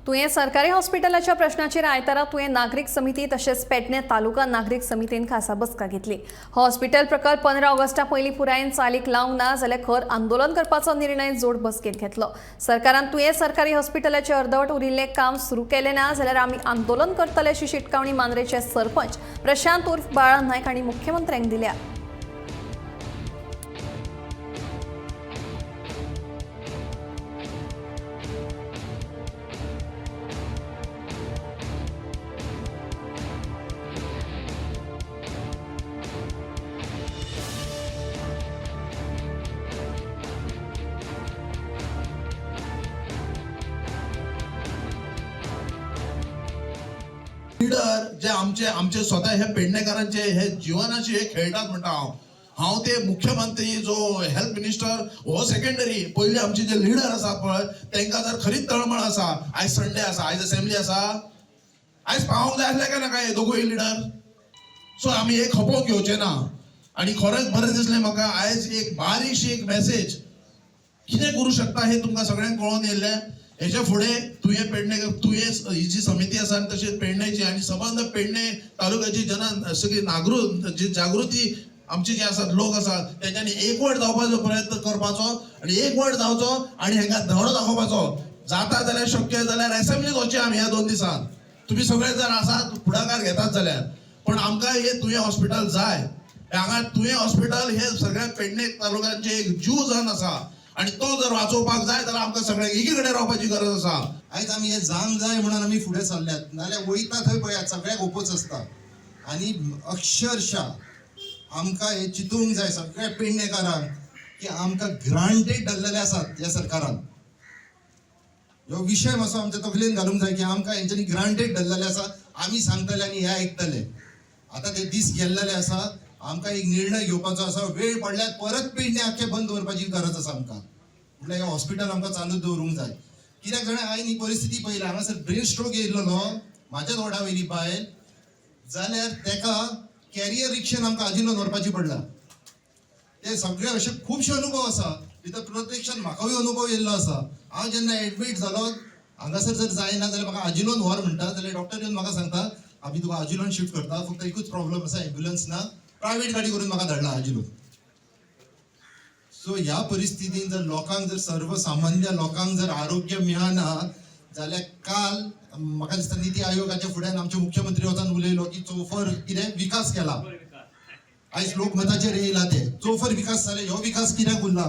तुयें सरकारी हॉस्पिटलाच्या प्रश्नाचेर आयतारा तुयें नागरीक समिती तशेंच पेडणे तालुका नागरीक समितीन खासा बसका घेतली. हॉस्पिटल प्रकल्प 15 ऑगस्टा पयलीं पुरायेन चालीक लावंक ना जाल्यार खर आंदोलन करपाचो निर्णय जोड बसकेंत घेतलो. सरकारान तुयें सरकारी हॉस्पिटलाचें अर्दवट उरिल्लें काम सुरू केलें ना जाल्यार आमी आंदोलन करतले अशी शिटकावणी मांद्रेचे सरपंच प्रशांत उर्फ बाळा नायक हांणी मुख्यमंत्र्यांक दिल्या. लिडर जे आमचे आमचे स्वता हे पेडणेकारांचे हे जिवनाचे हे खेळटात म्हणटा हांव. हांव ते मुख्यमंत्री जो हेल्थ मिनिस्टर हो सेकंडरी, पयली आमचे जे लिडर आसात पळय तेंकां जर खरीच तळमळ आसा, आयज संडे आसा, आयज असेंब्ली आसा, आयज पावोंक जाय आसलें काय नाका हे दोगूय लिडर? सो आमी हे खपोवंक घेवचे ना. आनी खरेंच बरें दिसलें म्हाका आयज एक बारीकशी एक मॅसेज कितें करूं शकता हे तुमकां सगळ्यांक कळोन येयल्लें. हेच्या फुडें तुयें पेडणे तुयें ही जी समिती आसा आनी तशेंच पेडण्याची आनी सबंद पेडणे तालुक्याची जना सगळी नागृत जी जागृती आमची जी आसात लोक आसात तेंच्यांनी एकवट जावपाचो प्रयत्न करपाचो आनी एकवट जावचो आनी हेंकां धडो दाखोवपाचो. जाता जाल्यार शक्य जाल्यार एसेंब्लीक वचची आमी ह्या 2 दिसान. तुमी सगळे जर आसात फुडाकार घेतात जाल्यार, पण आमकां हे तुयें हॉस्पिटल जाय. हांगा तुयें हॉस्पिटल हे सगळ्या पेडणे तालुक्यांचे एक जीव जावन आसा आनी तो जर वाचोवपाक जाय जाल्यार आमकां सगळ्यांक एकी कडेन रावपाची गरज आसा. आयज आमी हे जावंक जाय म्हणून आमी फुडें सरल्यात, नाल्यार वयता थंय पळयात सगळ्याक ओपोच आसता. आनी अक्षरशा आमकां हें चिंतूंक जाय सगळ्या पेडणेकारांक की आमकां ग्रांटेड धरलेले आसात ह्या सरकारान. ह्यो विशय मातसो आमच्या तकलेन घालूंक जाय की आमकां हेंच्यांनी ग्रांटेड धरलेले आसा, आमी सांगतले आनी हे आयकतले. आतां ते दीस गेल्लेले आसा, आमकां एक निर्णय घेवपाचो आसा. वेळ पडल्यार परत पेडणे आख्खें बंद दवरपाची गरज आसा आमकां. म्हटल्यार हें हॉस्पिटल आमकां चालू दवरूंक जाय. कित्याक जाणा हांवें ही परिस्थिती पळयल्या. हांगासर ब्रेन स्ट्रोक येयल्लो म्हाज्याच वडा वयली बायल, जाल्यार तेका कॅरियर रिक्षेन आमकां आजिलोन व्हरपाची पडला. ते सगळे अशे खुबशे अनुभव आसा भितर प्रत्यक्षान म्हाकाय अनुभव येयल्लो आसा. हांव जेन्ना एडमीट जालो हांगासर जर जायना जाल्यार म्हाका आजिलोन व्हर म्हणटा, जाल्यार डॉक्टर येवन म्हाका सांगता आमी तुका आजिलोन शिफ्ट करता, फक्त एकूच प्रॉब्लम आसा, एम्ब्युलन्स ना, प्रायवेट गाडी करून म्हाका धाडला आजिलोन. सो ह्या परिस्थितीन जर लोकांक जर सर्वसामान्य लोकांक जर आरोग्य मेळना जाल्यार काल म्हाका दिसता निती आयोगाच्या फुड्यान आमचे मुख्यमंत्री वचून उलयलो की चोफर कितें विकास केला. आयज लोकमताचेर येयला ते चोफर विकास जाले, ह्यो विकास कित्याक उरला?